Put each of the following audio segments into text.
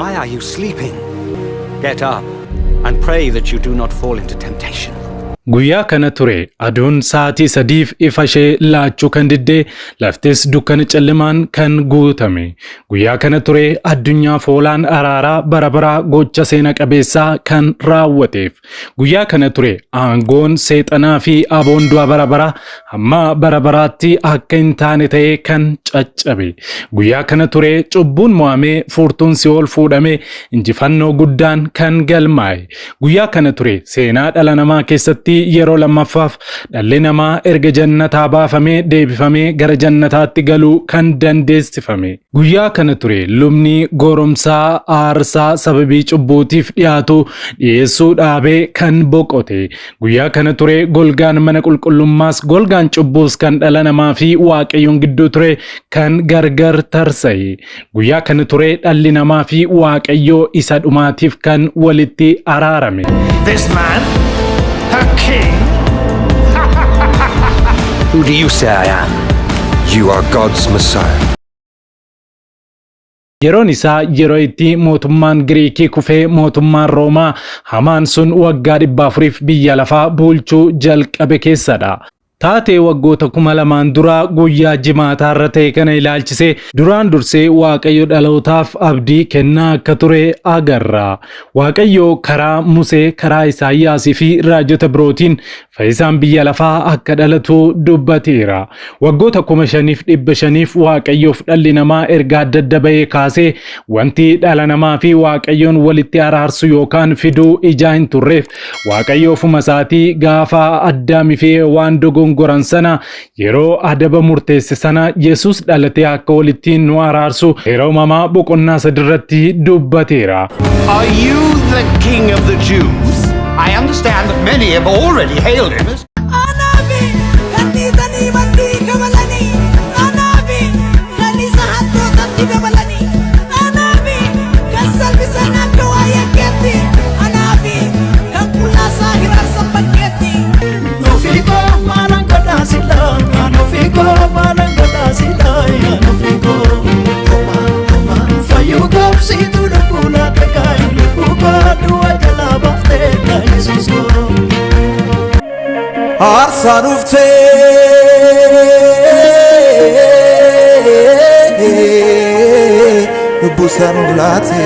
Why are you sleeping? Get up and pray that you do not fall into temptation. Guyyaa kana ture aduun sa'aatii sadiif ifa ishee laachuu kan diddee laftis dukkana callimaan kan guutame. Guyyaa kana ture addunyaaf hoolaan araaraa bara baraa gocha seena qabeessaa kan raawwateef. Guyyaa kana ture aangoon seexanaa fi aboon du'a bara baraa hamma bara baraatti akka hin taane ta'ee kan caccabe. Guyyaa kana ture cubbuun mo'amee furtuun si'ool fuudhamee injifannoo guddaan kan galmaa'e. Guyyaa kana ture seenaa dhala namaa keessatti yeroo lammaffaaf dhalli namaa erga jannataa baafamee deebifamee gara jannataatti galuu kan dandeessifame. Guyyaa kana ture lubni goromsaa aarsaa sababii cubbuutiif dhiyaatu dhiyeessuu dhaabee kan boqote. Guyyaa kana ture golgaan mana qulqullummaas golgaan cubbuus kan dhala namaa fi Waaqayyoon gidduu ture kan gargar tarsa'e. Guyyaa kana ture dhalli namaa fi Waaqayyoo isa dhumaatiif kan walitti araarame. This man? Her king? Who do you say I am? You are God's Messiah. Yeroon isaa yeroo itti mootummaan Giriikii kufee mootummaan Roomaa hamaan sun waggaa 400f biyya lafaa bulchuu jalqabe keessadha. Taatee waggoota 2000 dura guyyaa jimaataa irra ta'e kana ilaalchisee duraan dursee Waaqayyo dhalootaaf abdii kennaa akka ture agarra. Waaqayyo karaa Musee, karaa Isaayyaasii fi raajota birootiin fayyisaan biyya lafaa akka dhalatu dubbateera. Waggoota 5500f Waaqayyoof dhalli namaa erga adda adda bahee kaasee wanti dhala namaa fi Waaqayyoon walitti araarsu yookaan fiduu ijaa hin turreef Waaqayyo ofuma isaatii gaafa Addaamii fi Hewwaan dogongoran sana yeroo adaba murteesse sana Yesuus dhalatee akka walitti nu araarsu Seera Uumamaa boqonnaa 3 irratti dubbateera. Are you the king of the Jews? I understand that many have already hailed him as Anaafi kan dhiitanii maddii kabalanii, anaafi kan isa hattootatti dabalanii, anaafi kan salphisan akka waa yakkeetti, anaafi kan qullaasaa hiraarsan bakkeetti. Nuufiikoo maalan godhaa silaa, nuufiikoo maalan godhaa silaa, nuufiikoo. Fayyuu koobsituu lubbuu laata kaa'e, lubbuu koo du'a jalaa baaftee Yesuus koo. Aarsaa dhuftee lubbuu isaa nuuf laate,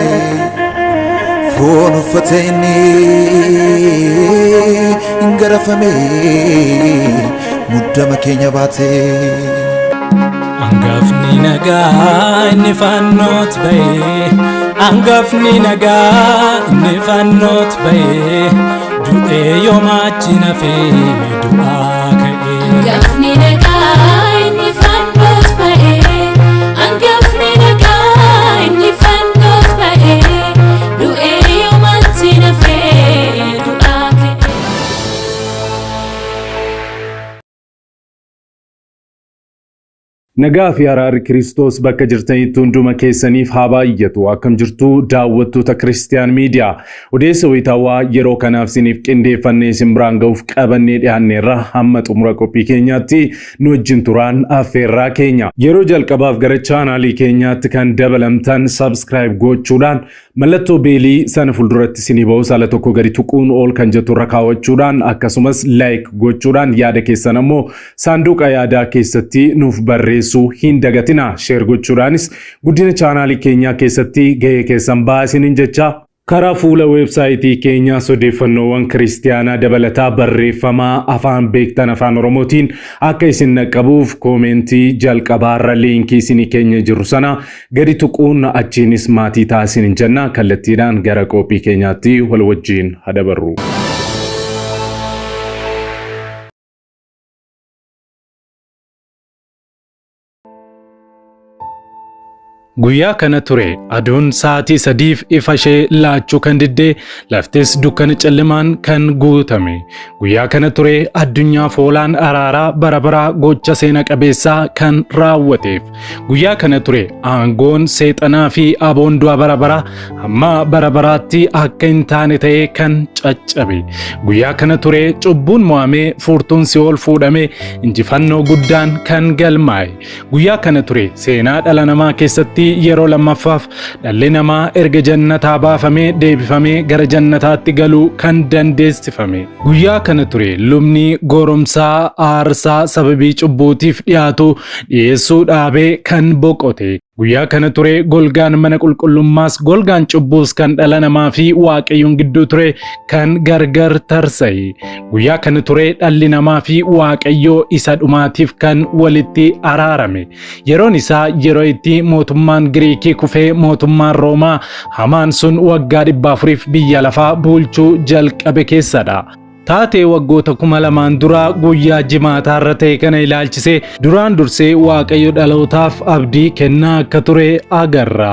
foon uffatee inni hin garafame, muddama keenya baate. Angafni nagaa inni fannoot ba'ee, angafni nagaa inni fannoot ba'ee, du'ee yoomaachi nafee du'aa ka'ee. Angafni nagaa inni fannoot ba'ee, angafni nagaa inni fannoot ba'ee, du'ee yoomatti nafee du'aa ka'ee. Nagaa fi araarri Kiristoos bakka jirtanitti hunduma keessaniif haa baay'atu. Akkam jirtu daawwattoota Kiristiyaan Miidiyaa? Odeessa wayitaawaa yeroo kanaaf isiniif qindeeffannee isin biraan ga'uuf qabannee dhiyaanneerra, hamma xumura qophii keenyaatti nu wajjin turaan affeerraa keenya. Yeroo jalqabaaf gara chaanaalii keenyaatti kan dabalamtan subscribe gochuudhaan mallattoo beelii sana fuulduratti isinii ba'us ala tokko gadi tuquun ol kan jettu irra kaawwachuudhaan, akkasumas like gochuudhaan, yaada keessan ammoo saanduqa yaadaa keessatti nuuf barreessuu hin dagatina. Share gochuudhaanis guddina chaanaalii keenyaa keessatti gahee keessan ba'aa isiniin jecha. Karaa fuula weebsaayitii keenyaas odeeffannoowwan kiristiyaanaa dabalataa barreeffamaa afaan beektan Afaan Oromootiin akka isin dhaqqabuuf koomentii jalqabaarra liinkii isinii keenya jiru sana gadi tuquun achiinis maatii ta'a isiniin jenna. Kallattiidhaan gara qophii keenyaatti wal wajjin haa dabarru. Guyyaa kana ture aduun sa'aatii sadiif ifa ishee laachuu kan diddee, laftis dukkana callimaan kan guutame. Guyyaa kana ture addunyaaf hoolaan araaraa bara baraa gocha seena qabeessaa kan raawwateef. Guyyaa kana ture aangoon seexanaa fi aboon du'a bara baraa hamma bara baraatti akka hin taane ta'ee kan caccabe. Guyyaa kana ture cubbuun mo'amee furtuun si'ool fuudhamee injifannoo guddaan kan galmaa'e. Guyyaa kana ture seenaa dhala namaa keessatti yeroo lammaffaaf dhalli namaa erga jannataa baafamee deebifamee gara jannataatti galuu kan dandeessifame. Guyyaa kana ture lubni goromsaa aarsaa sababii cubbuutiif dhiyaatu dhiyeessuu dhaabee kan boqote. Guyyaa kana ture golgaan mana qulqullummaas golgaan cubbuus kan dhala namaa fi Waaqayyoon gidduu ture kan gargar tarsa'e. Guyyaa kana ture dhalli namaa fi Waaqayyoo isa dhumaatiif kan walitti araarame. Yeroon isaa yeroo itti mootummaan Giriikii kufee mootummaan Roomaa hamaan sun waggaa 400f biyya lafaa bulchuu jalqabe keessadha. Taatee waggoota 2000 dura guyyaa jimaataarra ta'e kana ilaalchisee duraan dursee Waaqayyo dhalootaaf abdii kennaa akka ture agarra.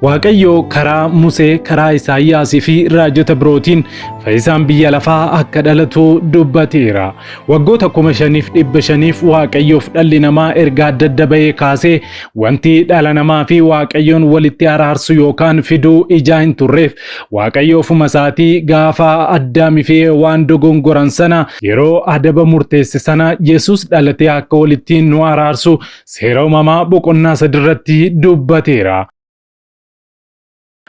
Waaqayyo karaa Musee, karaa Isaayyaasii fi raajota birootiin fayyisaan biyya lafaa akka dhalatu dubbateera. Waggoota 5500f Waaqayyoof dhalli namaa erga adda adda bahee kaasee wanti dhala namaa fi Waaqayyoon walitti araarsu yookaan fiduu ijaa hin turreef Waaqayyo ofuma isaatii gaafa Addaamii fi Hewwaan dogongoran sana yeroo adaba murteesse sana Yesuus dhalatee akka walitti nu araarsu seera uumamaa boqonnaa 3 irratti dubbateera.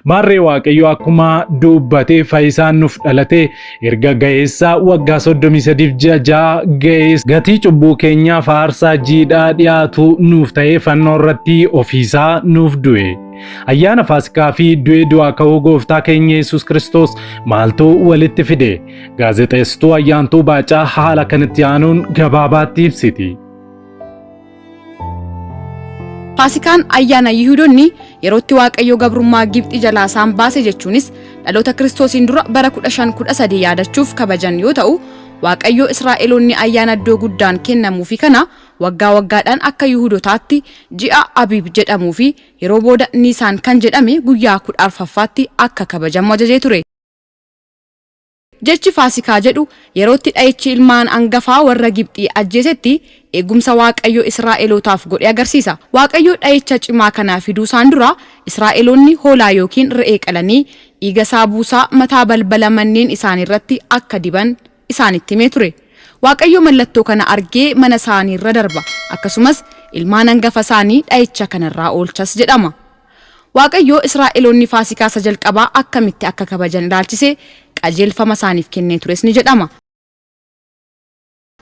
Maarree Waaqayyo akkuma dubbate fayyisaan nuuf dhalate erga ga'eessa waggaa 33 ji'a 6 ga'ees gatii cubbuu keenyaaf aarsaa jiidhaa dhiyaatu nuuf ta'ee fannoo irratti ofiisaa nuuf du'e. Ayyaana Faasikaa fi du'ee du'aa ka'uu gooftaa keenya Yesuus Kiristoos maaltu walitti fide? Gaazexeessituu Ayyaantuu Baacaa haala kanatti aanuun gabaabaatti ibsiti. Faasikaan ayyaana Yihudoonni yerootti Waaqayyo gabrummaa Gibxi jalaa isaan baase jechuunis dhaloota Kiristoosiin dura bara 1513 yaadachuuf kabajan yoo ta'u, Waaqayyo Israa'eloonni ayyaana iddoo guddaan kennamuufi kana waggaa waggaadhaan akka Yihudotaatti ji'a Abiib jedhamuu fi yeroo booda Niisaan kan jedhame guyyaa 14ffaatti akka kabajamu ajajee ture. Jechi Faasikaa jedhu yerootti dha'ichi ilmaan angafaa warra Gibxii ajjeesetti eegumsa Waaqayyo Israa'elootaaf godhe agarsiisa. Waaqayyo dha'icha cimaa kana fiduusaan dura Israa'eloonni hoolaa yookiin re'ee qalanii dhiigasaa buusaa mataa balbala manneen isaaniirratti akka diban isaanitti himee ture. Waaqayyo mallattoo kana argee mana isaaniirra darba, akkasumas ilmaan angafa isaanii dha'icha kanarraa oolchas jedhama. Waaqayyo Israa'eloonni Faasikaa isa jalqabaa akkamitti akka kabajan ilaalchisee qajeelfama isaaniif kennee tures ni jedhama.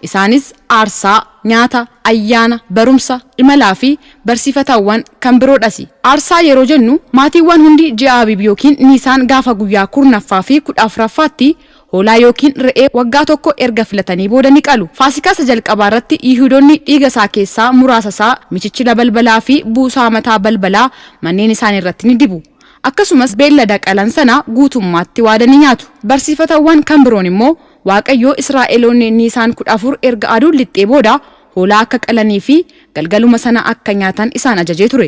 Isaanis aarsaa, nyaata, ayyaana, barumsa, imalaa fi barsiifatawwan kan biroodhasi. Aarsaa yeroo jennu maatiiwwan hundi ji'a Abiib yookiin Niisaan gaafa guyyaa 10ffaa fi 14ffaatti hoolaa yookiin re'ee waggaa tokko erga filatanii booda ni qalu. Faasikaa isa jalqabaa irratti Yihudoonni dhiiga isaa keessaa muraasa isaa michichila balbalaa fi buusaa mataa balbalaa manneen isaanii irratti ni dibu. Akkasumas beellada qalan sana guutummaatti waadanii nyaatu. Barsiifatawwan kan biroon immoo Waaqayyo Israa'eloonni Niisaan 14 erga aduun lixxee booda hoolaa akka qalanii fi galgaluma sana akka nyaatan isaan ajajee ture.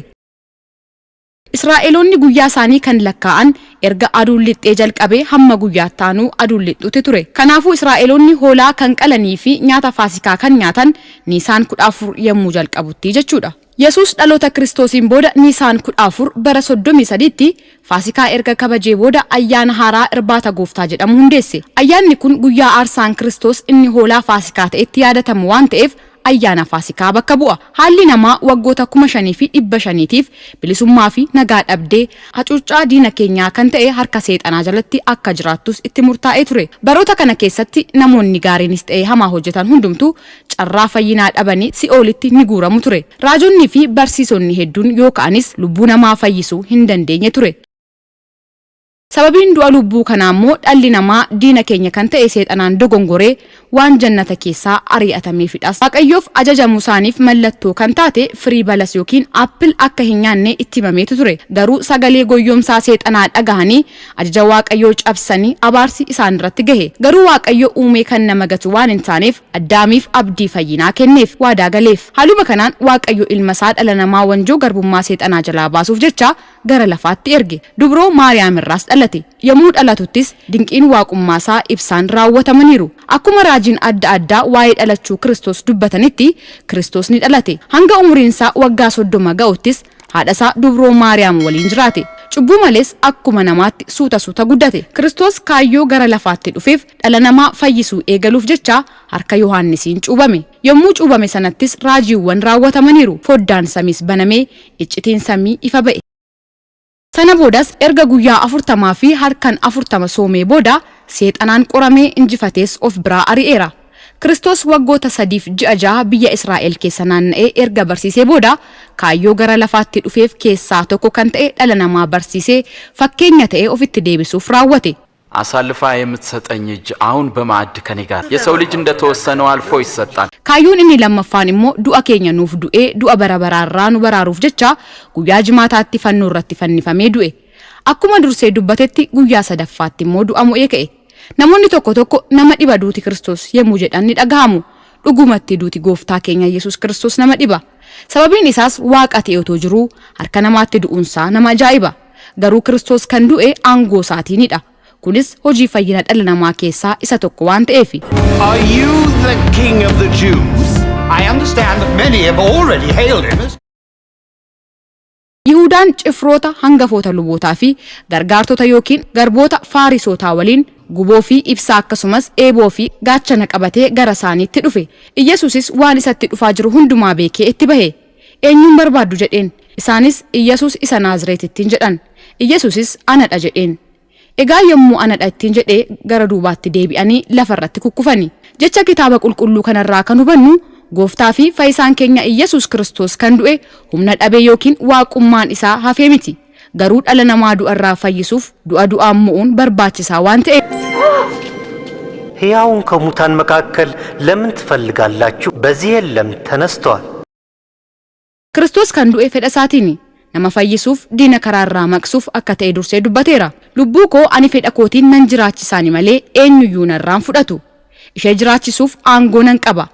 Israa'eloonni guyyaa isaanii kan lakkaa'an erga aduun lixxee jalqabee hamma guyyaa itti aanu aduun lixxutti ture. Kanaafuu Israa'eloonni hoolaa kan qalanii fi nyaata Faasikaa kan nyaatan Niisaan 14 yommuu jalqabutti jechuudha. Yesuus dhaloota Kiristoosiin booda Niisaan 14 bara 33tti Faasikaa erga kabajee booda ayyaana haaraa Irbaata Gooftaa jedhamu hundeesse. Ayyaanni kun guyyaa aarsaan Kiristoos inni hoolaa Faasikaa ta'etti yaadatamu waan ta'eef Ayyaana Faasikaa bakka bu'a. Haalli namaa waggoota 5500tiif bilisummaa fi nagaa dhabdee, hacuuccaa diina keenyaa kan ta'e harka Seexanaa jalatti akka jiraattus itti murtaa'ee ture. Baroota kana keessatti namoonni gaariinis ta'e hamaa hojjetan hundumtuu carraa fayyinaa dhabanii si'oolitti ni guuramu ture. Raajonnii fi barsiisonni hedduun yoo ka'anis lubbuu namaa fayyisuu hin dandeenye ture. Sababiin du'a lubbuu kanaa immoo dhalli namaa diina keenya kan ta'e seexanaan dogongoree waan jannata keessaa arii'atameefidhas. Waaqayyoof ajajamuu isaaniif mallattoo kan taate firii balas yookiin apple akka hin nyaanne itti himameetu ture. Garuu sagalee goyyomsaa seexanaa dhagahanii ajaja Waaqayyoo cabsanii abaarsi isaan irratti gahe. Garuu Waaqayyo uumee kan nama gatu waan hin taaneef Addaamiif abdii fayyinaa kenneef, waadaa galeef. Haaluma kanaan Waaqayyo ilma isaa dhala namaa wanjoo garbummaa seexanaa jalaa baasuuf jecha gara lafaatti erge. Dubroo Maariyaam irraas dhalate. Yommuu dhalatuttis dinqiin Waaqummaa isaa ibsaan raawwatamaniiru. Akkuma raajiin adda addaa waa'ee dhalachuu Kiristoos dubbatanitti Kiristoos ni dhalate. Hanga umuriin isaa waggaa 30 ga'uttis haadha isaa Dubroo Maariyaam waliin jiraate. Cubbuu malees akkuma namaatti suuta suuta guddate. Kiristoos kaayyoo gara lafaatti dhufeef dhala namaa fayyisuu eegaluuf jecha harka Yohaannisiin cuubame. Yommuu cuubame sanattis raajiiwwan raawwatamaniiru. Foddaan samiis banamee iccitiin samii ifa ba'e. Sana boodas erga guyyaa 40 fi halkan 40 soomee booda seexanaan qoramee injifatees of biraa ari'eera. Kiristoos waggoota 3f ji'a 6 biyya Israa'el keessa naanna'ee erga barsiisee booda kaayyoo gara lafaatti dhufeef keessaa tokko kan ta'e dhala namaa barsiisee fakkeenya ta'ee ofitti deebisuuf raawwate. አሳልፋ የምትሰጠኝ እጅ አሁን በማዕድ ከኔ ጋር የሰው ልጅ እንደተወሰነው አልፎ ይሰጣል። Kaayyoon inni lammaffaan immoo du'a keenya nuuf du'ee du'a bara baraarraa nu baraaruuf jecha guyyaa jimaataatti fannoo irratti fannifamee du'e. Akkuma dursee dubbatetti guyyaa sadaffaatti immoo du'a mo'ee ka'e. Namoonni tokko tokko nama dhiba duuti Kiristoos yemmuu jedhan ni dhagahamu. Dhugumatti duuti gooftaa keenya Yesuus Kiristoos nama dhiba. Sababiin isaas waaqa ta'e otoo jiruu harka namaatti du'uunsaa nama ajaa'iba. Garuu Kiristoos kan du'e aangoo isaatiinidha. Kunis hojii fayyina dhala namaa keessaa isa tokko waan ta'eefi. Are you the king of the Jews? I understand that many have already hailed him as Yihudaan cifroota hangafoota lubootaa fi gargaartota yookiin garboota faarisootaa waliin guboo fi ibsaa akkasumas eeboo fi gaachana qabatee gara isaaniitti dhufe. Iyyasuusis waan isatti dhufaa jiru hundumaa beekee itti bahe. Eenyuun barbaaddu jedheen. Isaanis Iyyasuus isa Naazreetittiin jedhan. Iyyasuusis anadha jedheen. Egaa yommuu anadha ittiin jedhee gara duubaatti deebi'anii lafarratti kukkufani. Jecha kitaaba qulqulluu kanarraa kan hubannu gooftaa fi fayyisaan keenya Iyyasuus Kiristoos kan du'e humna dhabee yookiin waaqummaan isaa hafee miti. Garuu dhala namaa du'arraa fayyisuuf du'a du'aan mo'uun barbaachisaa waan ta'eef. ሕያውን ከሙታን መካከል ለምን ትፈልጋላችሁ? በዚህ የለም፣ ተነስቷል። Kiristoos kan du'e fedha isaatiini. Nama fayyisuuf diina karaarraa maqsuuf akka ta'e dursee dubbateera. Lubbuu koo ani fedha kootiin nan jiraachisaani malee eenyuyyuu narraan fudhatu. Ishee jiraachisuuf aangoo nan qaba.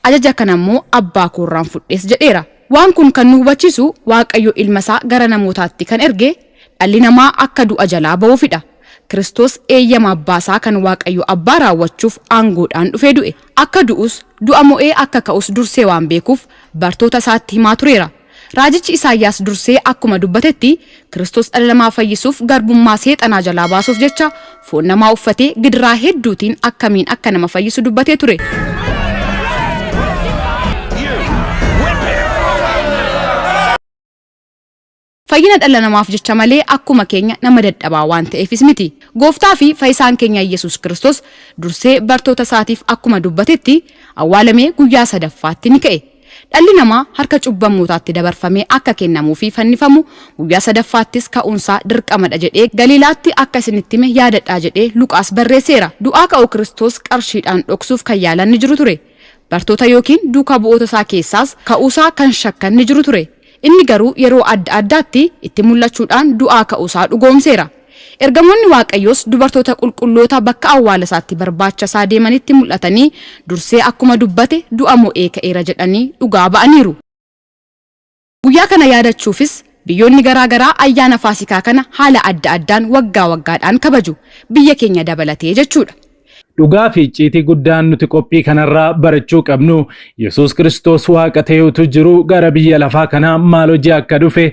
Ajaja kana immoo abbaa koorraan fudhees jedheera. Waan kun kan nu hubachiisu Waaqayyo ilma isaa gara namootaatti kan erge dhalli namaa akka du'a jalaa ba'uufidha. Kiristoos eeyyama abbaa isaa kan Waaqayyo abbaa raawwachuuf aangoodhaan dhufee du'e. Akka du'us du'a mo'ee akka ka'us dursee waan beekuuf bartoota isaatti himaa tureera. Raajichi Isaayyaas dursee akkuma dubbatetti Kiristoos dhala namaa fayyisuuf garbummaa seexanaa jalaa baasuuf jecha foon namaa uffatee gidiraa hedduutiin akkamiin akka nama fayyisu dubbatee ture. Fayyina dhala namaaf jecha malee akkuma keenya nama dadhabaa waan ta'eefis miti. Gooftaa fi fayyisaan keenya Yesuus Kiristoos dursee bartoota isaatiif akkuma dubbatetti awwaalamee guyyaa sadaffaatti ni ka'e. Dhalli namaa harka cubbamootaatti dabarfamee akka kennamuu fi fannifamu guyyaa sadaffaattis ka'uunsaa dirqamadha jedhee Galiilaatti akka isinitti hime yaadadhaa jedhee Luqaas barreesseera. Du'aa ka'uu Kiristoos qarshiidhaan dhoksuuf kan yaalan ni jiru ture. Bartoota yookiin duukaa bu'oota isaa keessaas ka'uusaa kan shakkan ni jiru ture. Inni garuu yeroo adda addaatti itti mul'achuudhaan du'aa ka'uusaa dhugoomseera. Ergamoonni Waaqayyoos dubartoota qulqulloota bakka awwaala isaatti barbaacha isaa deemanitti mul'atanii dursee akkuma dubbate du'a mo'ee ka'eera jedhanii dhugaa ba'aniiru. Guyyaa kana yaadachuufis biyyoonni garaa garaa ayyaana Faasikaa kana haala adda addaan waggaa waggaadhaan kabaju. Biyya keenya dabalatee jechuudha. Dhugaa fi icciitii guddaan nuti qophii kanarraa barachuu qabnu Yesuus Kiristoos Waaqa ta'etu jiru gara biyya lafaa kanaa maal hojii akka dhufe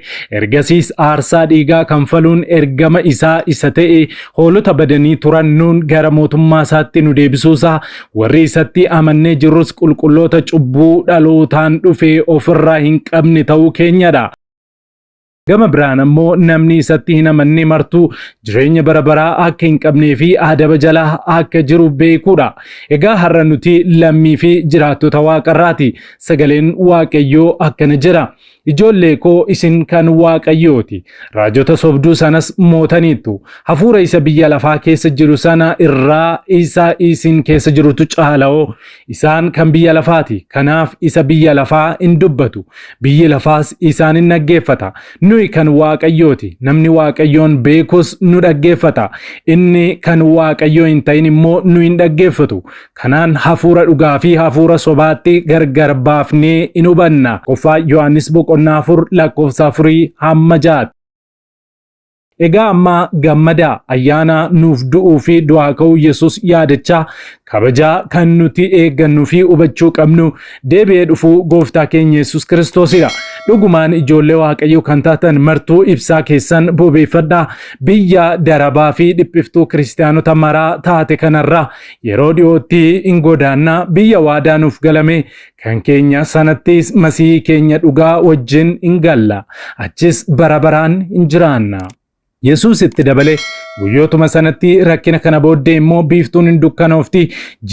ergasiis aarsaa dhiigaa kanfaluun ergama isaa isa ta'e hoolota badanii turan nuun gara mootummaa isaatti nu deebisuusaa warri isatti amannee jirrus qulqulloota cubbuu dhalootaan dhufe ofirraa hin qabne ta'uu keenyadha. Gama biraan ammoo namni isatti hin amanne martuu jireenya bara baraa akka hin qabnee fi adaba jalaa akka jiru beekuudha. Egaa har'a nuti lammii fi jiraattota waaqarraati. Sagaleen Waaqayyoo akkana jedha. Ijoollee koo isin kan Waaqayyooti. Raajota sobduu sanas mootaniittu. Hafuura isa biyya lafaa keessa jiru sana irraa isa isin keessa jirutu caala'oo. Isaan kan biyya lafaati. Kanaaf isa biyya lafaa hin dubbatu. Biyyi lafaas isaan hin dhaggeeffata. Nuyi kan Waaqayyooti. Namni Waaqayyoon beekus nu dhaggeeffata. Inni kan Waaqayyoo hin ta'in immoo nu hin dhaggeeffatu. Kanaan hafuura dhugaa fi hafuura sobaatti gargar baafnee hin hubanna. Qoffaa Yohaannis boqonnaa 4 lakkoofsa 4 hamma 6. Egaa amma gammadaa ayyaana nuuf du'uu fi du'aa ka'uu Yesuus yaadachaa kabajaa kan nuti eeggannuu fi hubachuu qabnu deebi'ee dhufuu gooftaa keenya Yesuus Kiristoosidha. Dhugumaan ijoollee Waaqayyoo kan taatan martuu ibsaa keessan bobeeffadhaa. Biyya darabaa fi dhiphiftuu kiristaanota maraa taate kanarraa yeroo dhiyootti hin godaannaa biyya waadaa nuuf galame kan keenya sanattis masihii keenya dhugaa wajjin hin galla. Achis bara baraan hin jiraanna. Yesuus itti dabalee, Guyyootuma sanatti rakkina kana booddee immoo biiftuun in dukkanoofti,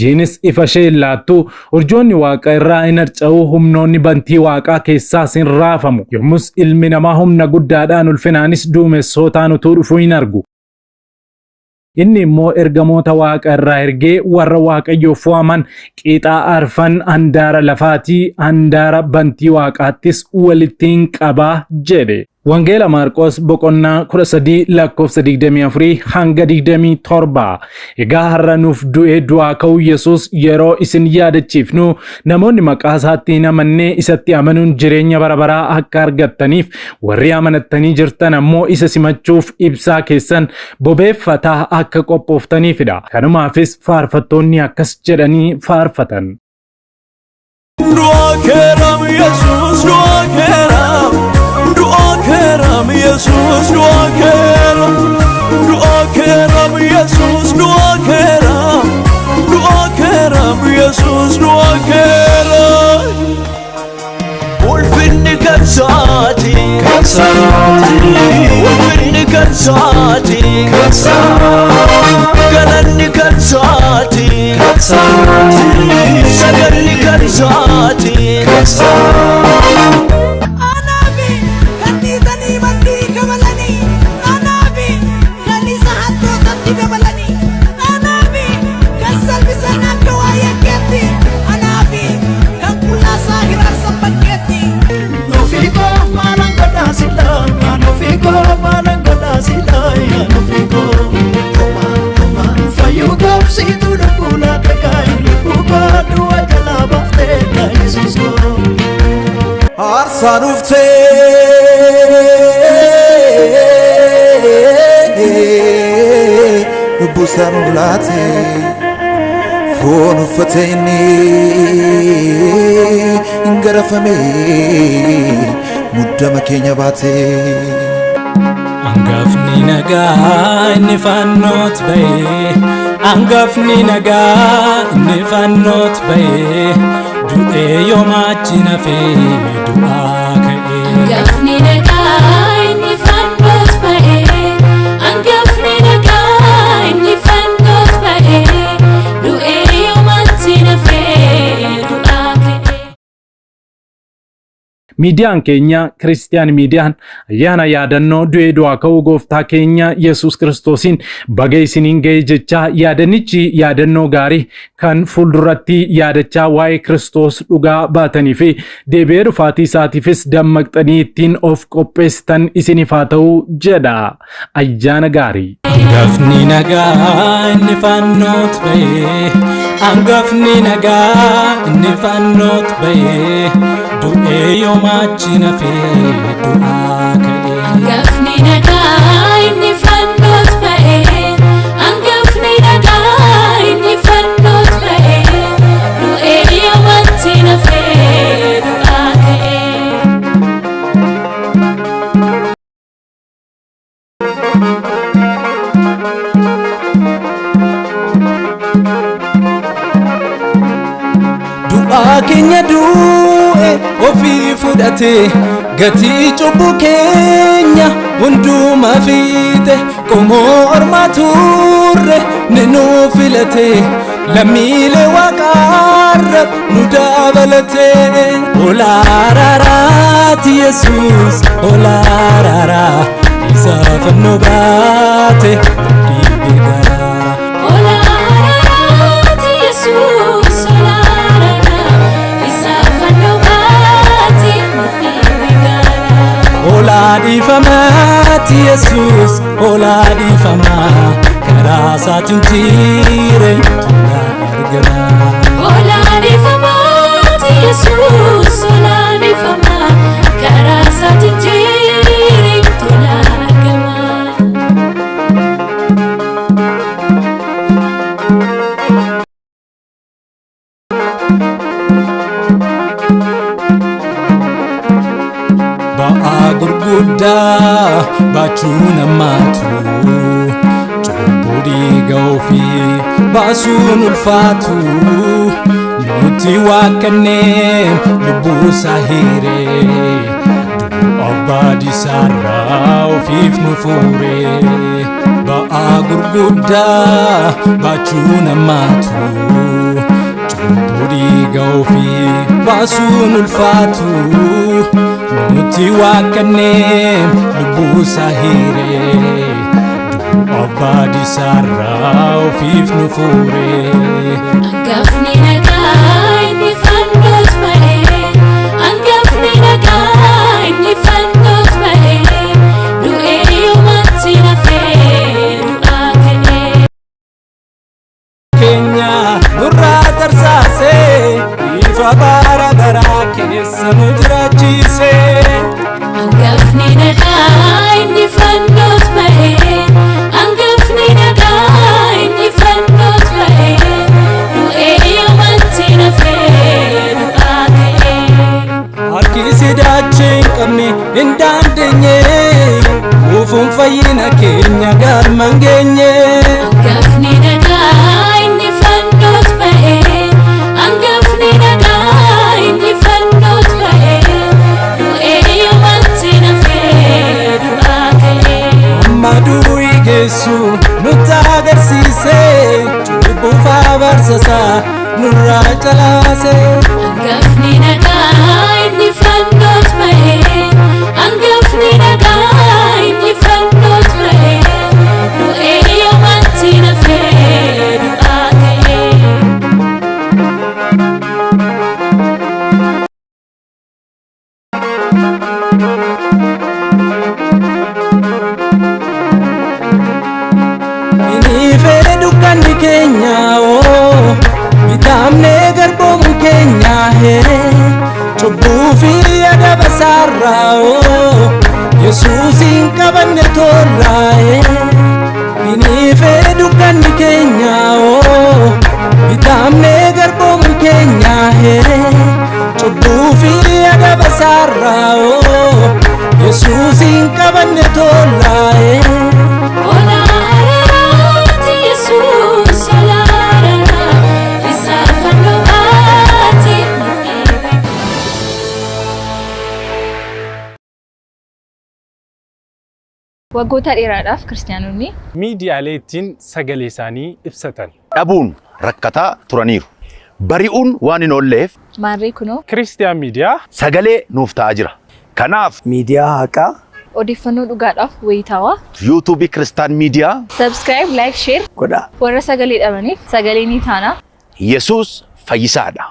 jiinis ifa ishee hin laattu, urjoonni waaqa irraa in harca'u, humnoonni bantii waaqaa keessaas in raafamu. Yommus ilmi namaa humna guddaadhaan ulfinaanis duumessootaan utuu dhufuu in argu. Inni immoo ergamoota waaqa irraa ergee warra Waaqayyoof fo'aman qiixaa arfan handaara lafaatii handaara bantii waaqaattis walitti in qaba jedhe. Wangeela Maarqos boqonnaa 13 lakkoofsa 24 hanga 27. Egaa har'a nuuf du'ee du'aa ka'uu Yesuus yeroo isin yaadachiifnu namoonni maqaa isaatti hin amanne isatti amanuun jireenya bara baraa akka argattaniif warri amanattanii jirtan ammoo isa simachuuf ibsaa keessan bobeeffataa akka qophooftaniifidha. Kanumaafis faarfattoonni akkas jedhanii faarfatan. Du'a keeram Yesuus du'a keeram du'a keeram Yesuus du'a keeram du'a keeram Yesuus du'a keeram du'a keeram Yesuus du'a keeram. Ulfinni kan isaati kan isaati ulfinni kan isaati kan isaati galanni kan isaati kan isaati sagalli kan isaati kan isaati. Anaafi kan dhiitanii maddii kabalanii anaafi kan isa hattootatti dabalanii anaafi kan salphisan akka waa yakkeetti anaafi kan qullaasaa hiraarsan bakkeetti. Nuufiko maalan godhaa silaa nuufiko maalan godhaa silaa nuufiko fayyuu koobsitu lubbuu laata kaa'e lubbuu koo du'a jalaa baaftee Yesuus koo. Aarsaa nuuf ta'e lubbuu isaa nuuf laate foon uffate inni hin garafame muddama keenya baate. Angafni nagaa inni fannoot ba'ee Angafni nagaa inni fannoot ba'ee du'ee yoomaachi nafee du'aa ka'ee. Angafni nagaa inni fannoot ba'ee Angafni nagaa inni fannoot ba'ee du'ee yoomatti nafee du'aa ka'ee. Miidiyaan keenya Kiristiyaan Miidiyaan ayyaana yaadannoo du'ee du'aa ka'uu gooftaa keenya Yesuus Kiristoosiin baga isiniin ga'e jechaa yaadanichi yaadannoo gaarii kan fuulduratti yaadachaa waa'ee Kiristoos dhugaa baatanii fi deebi'ee dhufaatii isaatiifis dammaqxanii ittiin of qopheessitan isiniif haa ta'u jedha. Ayyaana gaarii. Angafni nagaa inni fannoot ba'ee Angafni nagaa inni fannoot ba'ee du'ee yoomaachi nafee du'aa ka'ee. Angafni nagaa inni fannoot ba'ee Angafni nagaa inni fannoot ba'ee du'ee yoomatti nafee du'aa ka'ee. Du'aa keenya du'e ofii fudhate gatii cubbuu keenya hundumaa fiite qomoo ormaa turre ni nu filate lammiilee waaqaarra nu dabalate. Hoolaa araaraati Yesuus hoolaa araaraa isa fannoo baate dhiibee garaa. Hoolaa araaraati Yesuus hoolaa araaraa isa fannoo baate nuuf dhiibee garaa. Hoolaa dhiifamaati Yesuus hoolaa dhiifamaa karaa isaatiin jireenya tola argama. Hoolaa dhiifamaati Yesuus hoolaa dhiifamaa karaa isaatiin jireenya tola argama. Ba'aa gurguddaa baachuu namaatu cubbuu dhiiga ofii baasuun ulfaatu nuti waaqanneen lubbuu isaa hiree. Abbaa disaarraa ofiif nu fuure, ba'aa gurguddaa baachuu namaatu, cubbuu dhiiga ofii baasuun ulfaatu, nuti waaqannee lubbuu isaa hiire, abbaa disaarraa ofiif nu fuure. Angafni nagaa inni fannoos ba'ee, angafni nagaa inni fannoos ba'ee, du'ee yoomatti nafee du'aa ka'ee. Keenya nurraa tarsaasee, ifa bara baraa keessa nu jiraachise. Angafni nagaa inni fannoos ba'ee, angafni nagaa inni fannoos ba'ee, du'ee yoomatti nafee du'aa ka'ee. Harki sidaachee hin qabne hin dandeenye, kuufuun fayyina keenya galma hin geenye. Angafni nagaa inni fannoos ba'ee, angafni nagaa inni fannoos ba'ee, du'ee yoomatti nafee du'aa ka'ee. Amma du'i geessu nutti agarsiise, cubbuuf abaarsasaa nurraa calaase. Angafni nagaa inni fannoos ba'ee, angafni nagaa inni fannoos ba'ee, du'ee yoomatti nafee du'aa ka'ee. Inni fedhe dukkanni keenya oo bitaamnee garboomu keenya hee, cubbuu fi adaba isaarraa oo Yesuusin qabanne toorraa hee. Inni fedhe dukkanni keenya oo bitaamnee garboomu keenya hee, cubbuu fi adaba isaarraa oo Yesuusin qabanne toorraa hee. Hoolaa araaraati Yesuus, hoolaa araaraa, isa fannoo baatee nuuf dhiibe. Waggoota dheeraadhaaf kiristaanonni miidiyaalee ittiin sagalee isaanii ibsatan dhabuun rakkataa turaniiru. Bari'uun waan hin oolleef Maarree kunoo Kiristiyaan Miidiyaa sagalee nuuf ta'aa jira. Kanaaf miidiyaa haqaa odeeffannoo dhugaadhaaf wayitaawaa yuutuubii Kiristaan Miidiyaa subscribe, like, share godhaa. Warra sagalee dhabaniif sagalee ni taana. Yesuus fayyisaadha.